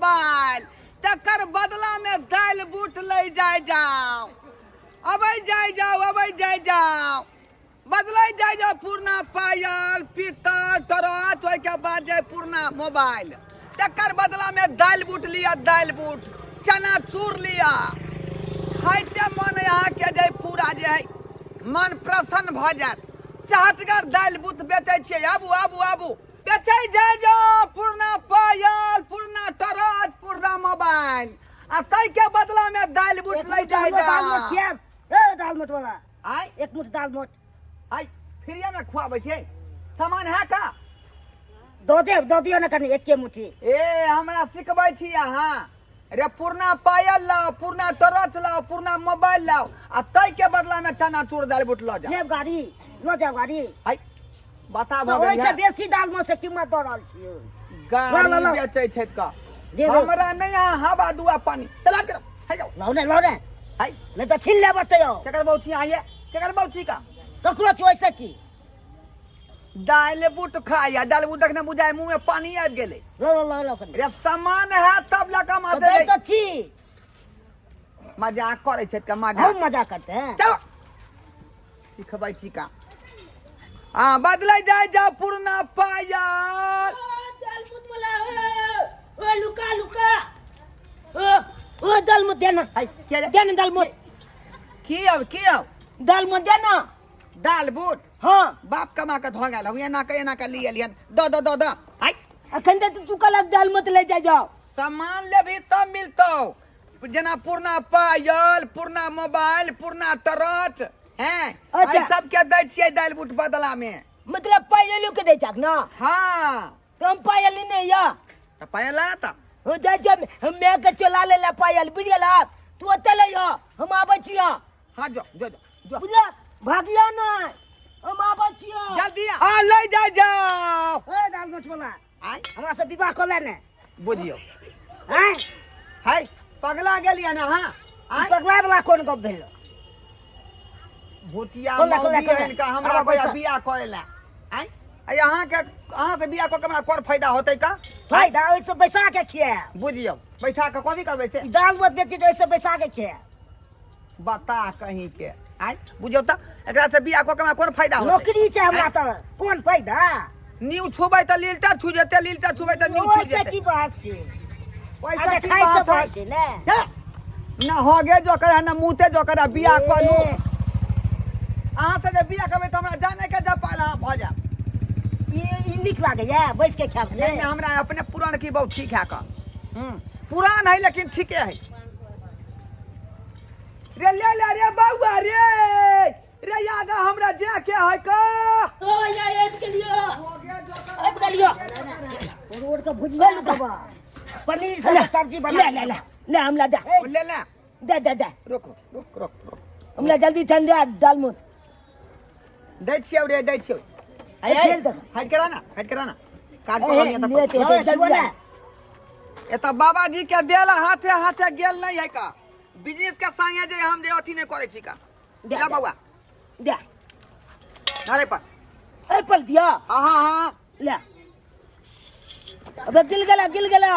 Mobile तकर बदला में दालि बूट लै जाय जाओ अबै जाय जाओ अबै जाय जाओ बदलै जाय जाओ पुरना पायल पीतल टॉर्च ओहिके बाद जाय पुरना मोबाइल तकर बदला में दालि बूट लिअ दालि बूट चना चूर लिअ खाइते मन अहाँके जे पूरा जे है मन प्रसन्न भऽ जायत चहटगर दालि बूट बेचै छियै आबू आबू आबू बेचै जाय जाओ पुरना पायल पुरना टॉर्च पुरना मोबाइल आ ताहिके बदला में दालि बूट एक लै मुठ जाय हमरो दाल मोट जाओ खियाब ए दाल मोट वाला आय एक मुठ दाल मोट आय फ्रीए में खुआबै छियै सामान है का दऽ देब दऽ दियौ ने कनि एके मुट्ठी ए हमरा सिखबै छी अहाँ रे पुरना पायल लाओ पुरना टॉर्च लाओ पुरना मोबाइल लाओ आ ताहि के बदला में चना चूर दालि बूट लऽ जाओ लेब गाड़ी लऽ जाउ गाड़ी हाय बता तऽ भऽ गेल ओहिसँ है। बेसी दाल मोट से कीमत दऽ रहल छियै गाड़ी लऽ, लऽ, लऽ। बेचै छै का दे दो। हमरा नहि अहाँ हवा दुआ पानी चला के है जाओ लाउ ने लाउ ने हाय नहि तऽ छीन लेब तैयो केकर बाबू छी अहाँ ये केकर बाबू छी का ककरो छी ओहिसँ की दालि बूट खाइ दालि बूट देखने बुझाइ मुँह में पानी आबि गेलै लो लो लो लो कनि रे सामान है तब लऽ कऽ तऽ माथे दै तऽ छी मजाक करै छै का मजाक हम मजा करते हैं चलो सिखबै छी का हाँ बदलै जाय जा पुरना पायल दाल मुत वाला ओ लुका लुका ओ ओ दाल मुत देना हाय के रे? देना दाल मुत की अब की अब दाल मुत देना दाल बूट हाँ बाप कमा के धो गेल हूँ एना के एना के लिए alien the the the the high अखन तक तू कहलक दाल मत ले जा जाओ सामान लेबही तब मिलतौ जेना पुरना पायल पुरना मोबाइल पुरना टॉर्च हैं अच्छा। एहि सबके दै छियै दालि बूट बदला में मतलब पायल के दै छक ना हाँ तो हम पायल नहीं या तऽ पायल ला तऽ हो जा जा हम मैं के चला ले ला पायल बुझ गेला तू ओते ले आ हम आबै छिया हाँ जो जो जो जो बुझला भागिया ना हम आबै छिया जल्दी आ ले जा जाओ ए दाल मोट वाला आय हमरा से विवाह कऽ ले ने बुझियौ आँय हाय पगला गेलियै ना हाँ आय पगला वाला कोन गप भेल भुतिया खोला, खोला, मौगी खोला। हन का हमरा हमरा भैया पैसा। बियाह करै ला आय आय अहाँके अहाँ से बियाह कऽ के हमरा कोन फायदा होतै का फायदा ओहिसँ बैसा के खियाएब बुझियौ बैठा कऽ कथी करबै से ई दाल मत बेची तऽ ओहिसँ बैसा के खियाएब बता कहीं के आय बुझियौ तऽ एकरा से बियाह कऽ के हमरा कोन फायदा होतै नौकरी छै हमरा तऽ कोन फायदा नीव छुबै तऽ लीलटा छू जेतै लीलटा छुबै तऽ नीव छू ओहिसँ जेतै की बहस छै ओहिसँ आ की खाइ से बात बहस है छै ने हे, न होगे जो करे न मुते जो करे बियाह कऽ लू ए, अहाँ से जे बियाह करबै तऽ हमरा जाने के जब पाल अहाँ भऽ जायब ई ई नीक लागैया बैस के खायब से नहीं नहीं हमरा अपने पुरान की बहुत ठीक है का पुरान है लेकिन ठीके है रे ले ले रे बउआ रे रे याद हमरा जे के है का ओ या आबि गेलियो आबि गेलियो रोड के भुजिया देबा पनीर सब सब्जी बना ले ले ले ले हमरा दे ले ले दे दे दे रुक रुक रुक रुक हमरा जल्दी ठंडा दाल मोट दै छियौ रे दै छियौ ए, फेर देख। हट करा ना हट करा ना काज ए, पर होनिया ले तऽ ते, लाओ रे, जल्दी छुओ आ। ने। एतऽ बाबाजी के बेल हाथे हाथे गेल नहीं है का बिजनेस के संगे जे हम जे अथी नहीं करै छी का दे, ला दे। बउआ दे धरे पर ए पर दिया हाँ हाँ हाँ ले अबे गिल गेला गिल गेला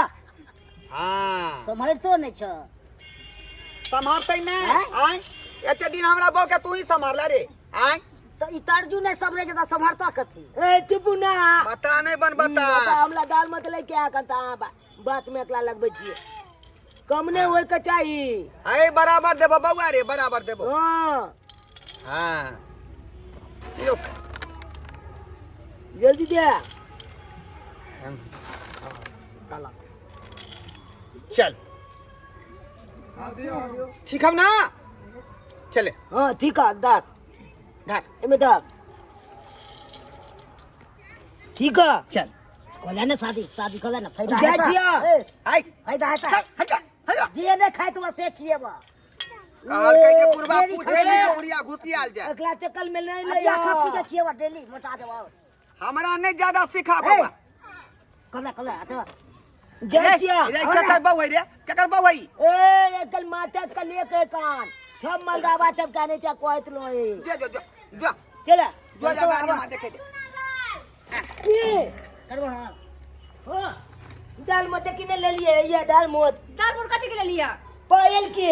हाँ सम्हरितो नहि छ सम्हारतै नहि आँय? आँय एते दिन हमरा बहू के तू ही सम्हारला रे आँय तऽ ई तरजू नहि सम्हरै छै तऽ सम्हरता कथी ए चुप ना बता नहि बन बता हमरा दाल मत ले के आ कंता बात में एकला लगबै छियै कम नहि होय के चाही अरे बराबर देबो बउआ रे बराबर देबो हाँ हाँ ई रुक जल्दी दे चल ठीक हम ना चले हाँ ठीक है दात ढाक एमे दात ठीक है चल कहले ने शादी शादी कहले ने फायदा जाइ हेता छियै। ए, आई फायदा हेता चल हट जा, हट जा। जे नहि खाइत हुआ से खिएबा कहलकै जे बुढ़बा डेली पूछे खस्सी नहि के- उड़िया घुसियाल जाय अगला चक्कर में नहीं ले अबिया खस्सी के खिएबा डेली मोटा जबाव हमरा नहि ज्यादा सिखा ए, बउआ कहले कहले अच्छा जाइ छियै रे केकर बउआ रे केकर बउआ ई? ए एकल माथा कलिए के कान छब मलदावा छब कहने चा कहत लो ए जो जो जो जो चला जो जा गाड़ी में देखे दे की करबो हाँ हां दाल मत किने लेलिए ये दाल मोत। दाल मोट कथी के लेलिए? पायल के।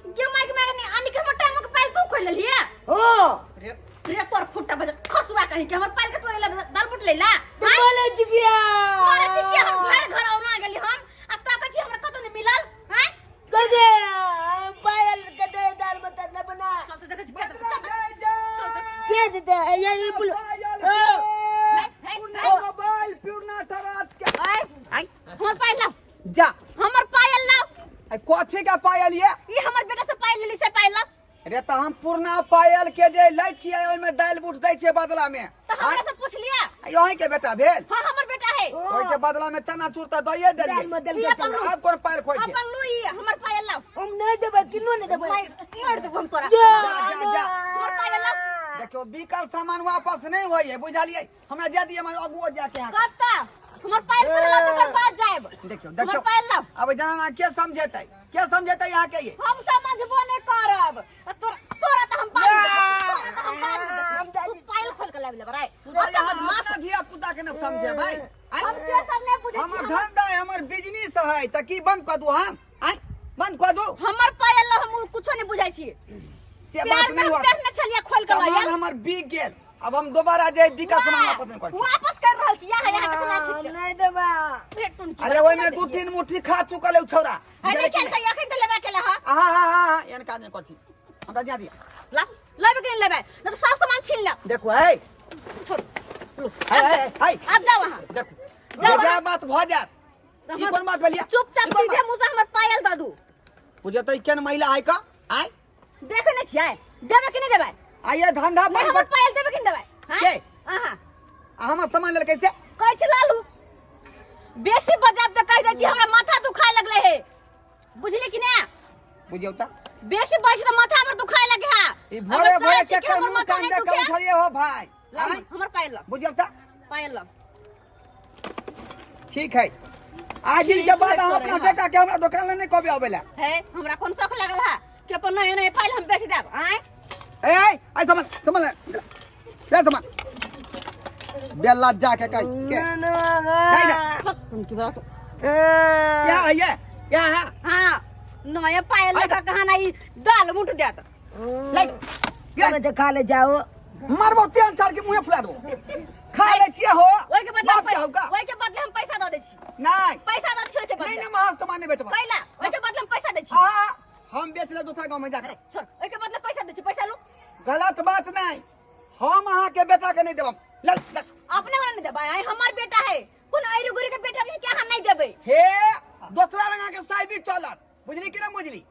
गे माइक में नहीं आनी के हमर टांग के पायल तू खोल लेलिए? हां। रे रे तोर फुट्टा बज खसुआ कहीं के हमर पायल के तोरे लग दाल मोट लेला। बोले चिकिया। मारे चिकिया हम भर घर औना गेली हम आ ताकै छी हमरा कतौ नहीं मिलल। हैं कजे पायल के दे दाल मत न बना। चल तो देखै छी। के देते ये ये पुल। मोबाइल पुरना ठरास के। आई हमर पायल लाओ। जा हमर पायल लाओ। आई कथी के पायल ये? ई हमर बेटा से पायल लेली से पायल लाओ। रे त हम पुरना पायल के जे लै छियै ओहिमे दालि बूट दै छियै बदला में। त हमरा से पूछ लिया। अहीं के बेटा भेल? हां हमर बेटा है। ओहि के बदला में चना चूर त दइए देलियै। दाल मत देलकै चना। आब कोन पायल खोइ छै? अपन लू ई हमर पायल लाओ। हम नहीं देबै किनो नहीं देबै। मार देबो हम तोरा। जा जा जा। हमर पायल लाओ। देखियो बिकल सामान वापस नहीं होइए बुझलियै। हमरा जा दिए हम अगुओ जाके अहाँ। कत्ता हमर पायल पर लाओ तकर बाद जाएब। देखियो हमर देखियो पायल लाओ। अब जाना के समझेतै, के समझेतै यहाँ के ये? हम समझबो नहीं करब। तोरा तोरा त हम बाद में देखब, तोरा त हम बाद में देखब। तू पायल खोल के लाबि लेबै रे। तोरा यहाँ अपना धिया पुता के न समझे भाई। हम से सब नहीं बुझै छी। हमर धंधा है, हमर बिजनेस है, त की बंद कर दू हम? आय बंद कर दू। हमर पायल ला हम कुछो नहीं बुझै छी। से बात नहीं हुआ। पैर न छलिया खोल के सामान लायल। हमर बिक गेल, अब हम दोबारा जे बिका सामान वापस नहीं कर। वापस कर रहल छी। यहाँ यहाँ के सामान हम छी। नहीं देबा। फेर टुनकी। अरे ओइ में 2-3 मुट्ठी खा चुकल है उ छौड़ा। है नहीं खेल के अखन त लेबा के ला। हां हां हां एहन काज नहीं करছি, हमरा जा दिया। ला लेबे के नहीं लेबे न तो सब सामान छीन ले। देखो है छोड़ है है अब जाओ वहां। देखो जाओ जा बात भ जात। ई कोन बात भेलिया? चुपचाप सीधे मुंह से हमर पायल दऽ दू। बुझे त ई केन महिला है का? आय देखे नहीं छियै, देबे कि नहीं देबे? आइए धंधा नहीं, बंद हमर कर। पायल देबे कि नहीं देबे? हाँ? के? अहाँ। आ हमर सामान लेल कैसे? कहै छी लालू बेसी बजाब तऽ कहि दै छी हमरा माथा दुखाय लगले हे, बुझली कि ने? बुझियौ त बेसी बज तऽ माथा हमर दुखाय लगे है। ई भोरे अगर भोरे चाहै छी कि चक्कर हमर मुंह माथा कान नहि दे के दुखाय, उठलिए हो भाई। लाउ, आँय? हमर पायल लाउ। बुझियौ त पायल लाउ। ठीक है, आज दिन के ठीक बाद है, अहाँ तोरे अपना हाँ। बेटा के हमरा दुकान ले नहीं कहबे आबै ला। हे हमरा कोन शौक लागल है कि अपन नया नया पायल हम बेच देब? आँय ए ए आई सामान सामान ले ले सामान बेला जा के कह के नहीं जा। तुम की बात यहाँ है ये यहाँ है। हाँ नया पायल आइ लगा कहाँ नहीं दाल मुट देत। ले हमें तो खा ले जाओ। मारबो तेल चार के मुंहे फुला दो। खा ले छिए हो। ओइ के बदले बाप के हम हौ का? ओइ के बदले हम पैसा दऽ दै छी। नहीं। पैसा दऽ दै छी ओइ के बदले। नहीं नहीं महाज सामान नहीं बेचबा। कैला ओइ के बदले हम पैसा दै छी। आ हम बेच ले दूसरा गांव में जाकर। छोड़ ओइ के बदले पैसा दै छी, पैसा लू। गलत बात नहीं, हम अहाँ के बेटा के नहीं देब। ले ले। अपने वाला नहीं देबै, आई हमर बेटा है, कोन आइरु गुरु के बेटा नहीं क्या हम नहीं देबै। हे दूसरा लगा के साइबी चलत, बुझली कि ना बुझली?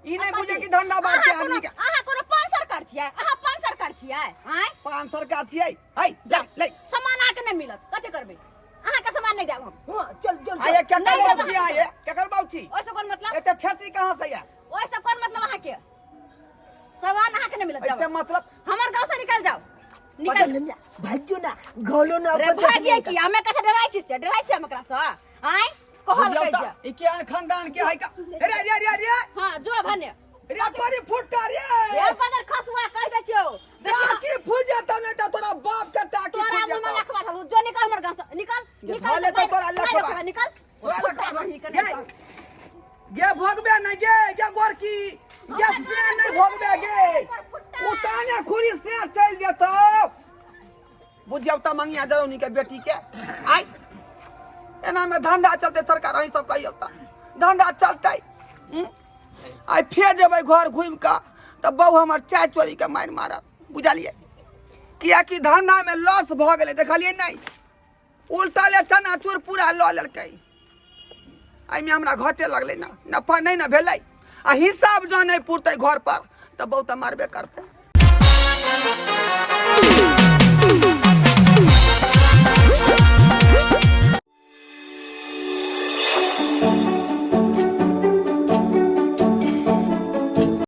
ई नहीं बुझे कि धंधा बात के आदमी के। अहाँ कोनो पान सरकार छियै? अहाँ पान सरकार छियै? आँय पान सरकार छियै? है जा ले। सामान अहाँके नहि मिलत, कथी करबै? अहाँके सामान नहि देब हम। हां चल चल आये केकर नहीं बाप देब छी? आये केकर बाप छी? ओहिसँ कोन मतलब? एते ठेसी कहाँ से आयल? ओहिसँ कोन मतलब अहाँके? सामान अहाँके नहि मिलत। ऐसे जाउ मतलब हमर गाँव से निकल जाओ, निकल। भाग्यो ना घोलो ना रे भागिए की हमे कैसे डराइ छी से? डराइ छी हम एकरा से? आँय कहल बुझियौ कहै त छै। ई के खानदान के है का? रे रे रे रे। हां जो भने रे तोरी फुट्टा रे। रे बदर खसुआ कह दै छियौ। टाकी फूट जेतौ नहीं त तोरा बाप के टाकी तोरा फूट मुंह में जेतौ। लखवा दू, जो निकल हमर गांव से, निकल निकल। भले तो तोरा लखवा। निकल तोरा लखवा। निकल। गे गे भोगबे नहीं गे गे गोरकी गे से नहीं भोगबे गे उताने खुरी से चल जेतौ। बुझियौ त मंगिया जरौनी के बेटी के आइ एना में धंधा चलते सरकार अहीं सब कहियौ त धंधा चलते। आइ फेर जेबै घर घुमि कऽ तऽ बहु हमर चाय चोरी के मारि मारत, बुझलियै? कियाकि धंधा में लॉस भऽ गेलै, देखलियै नहि? उल्टा ले चनाचूर पूरा लऽ लेलकै, एहिमे हमरा घटे लगलै ने, नफा नहि ने भेलै। आ हिसाब जँ नहि पुरतै घर पर तऽ बहु तऽ मारबे करतै।